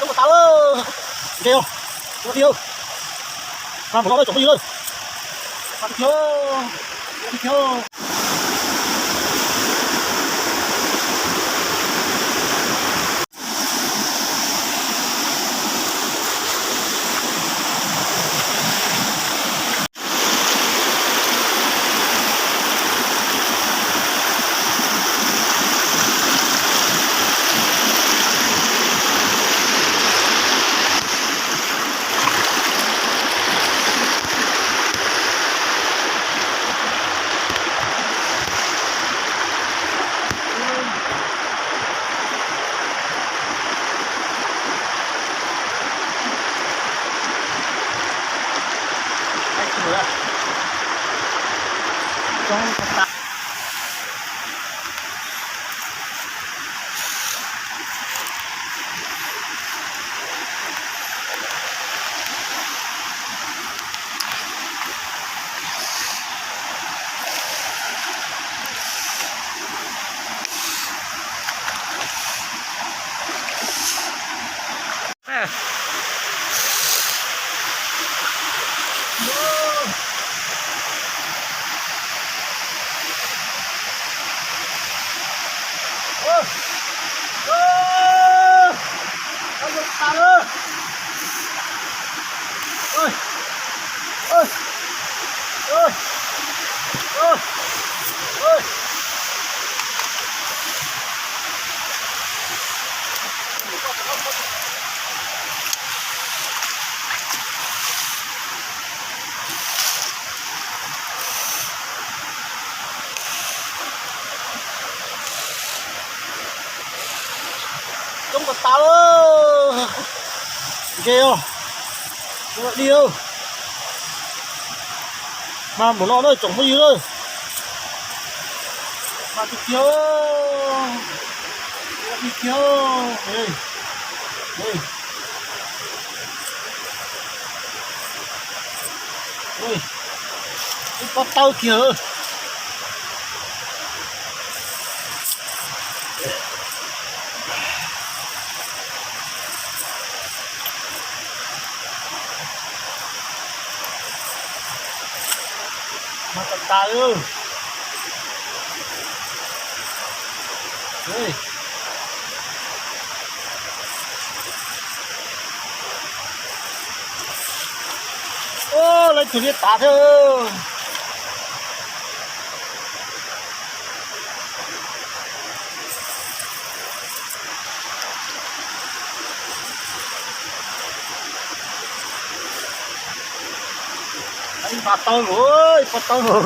Coob tas lawm. Ntse os, ua dib os. Mas mus no lawm tsoom phooj ywg lawm. Mas tus kiag, ua dib kiag. Coob tas tas lawm. Ntse os, ua dib os. Mas mus no lawm tsoom phooj ywg lawm. Mas tus kiag, ua dib kiag. Ub, pob tawb kiag. Mas tas tas li. Ub, lawv cug liab tas thiab. Ib npab tawb lawm, ib pob tawb lawm.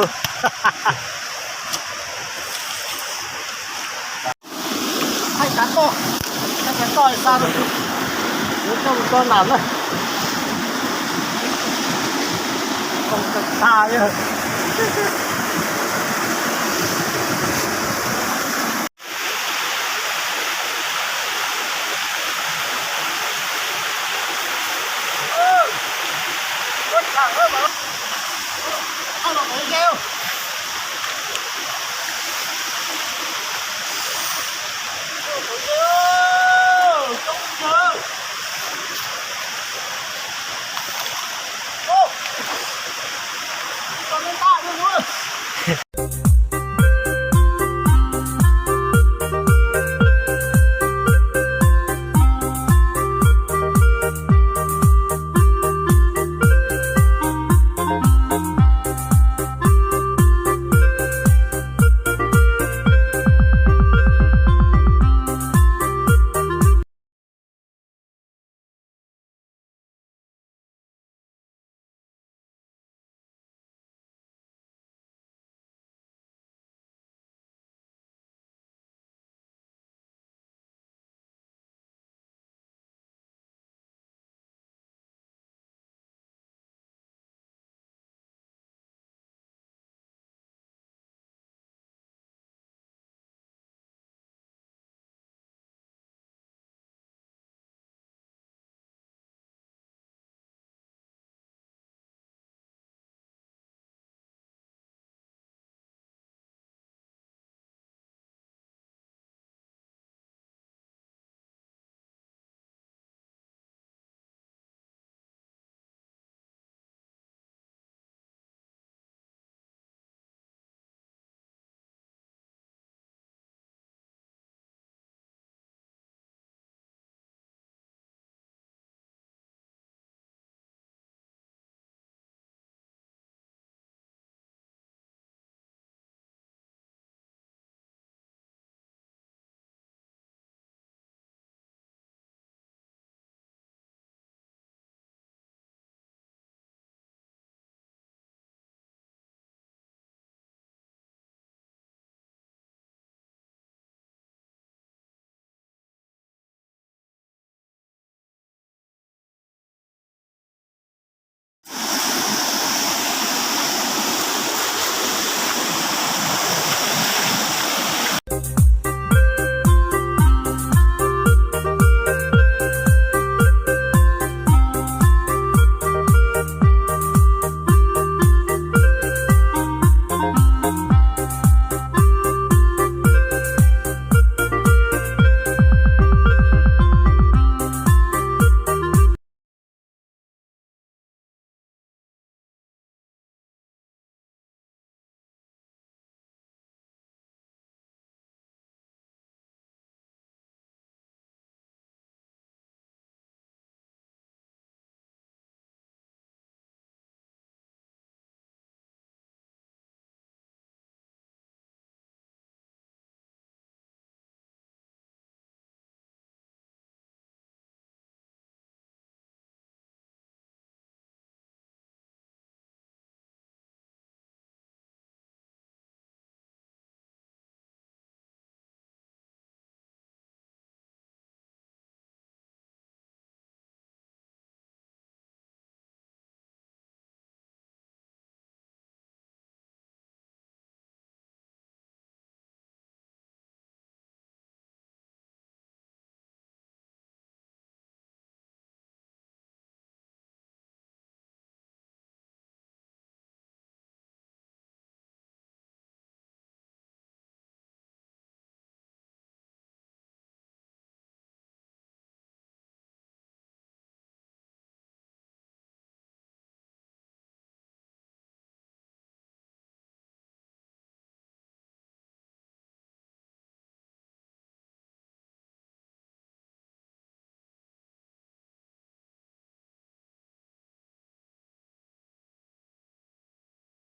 Thaij kav toj, thaij kav toj xa rau, yuav coj mus tso nram na. Koom tag tag li.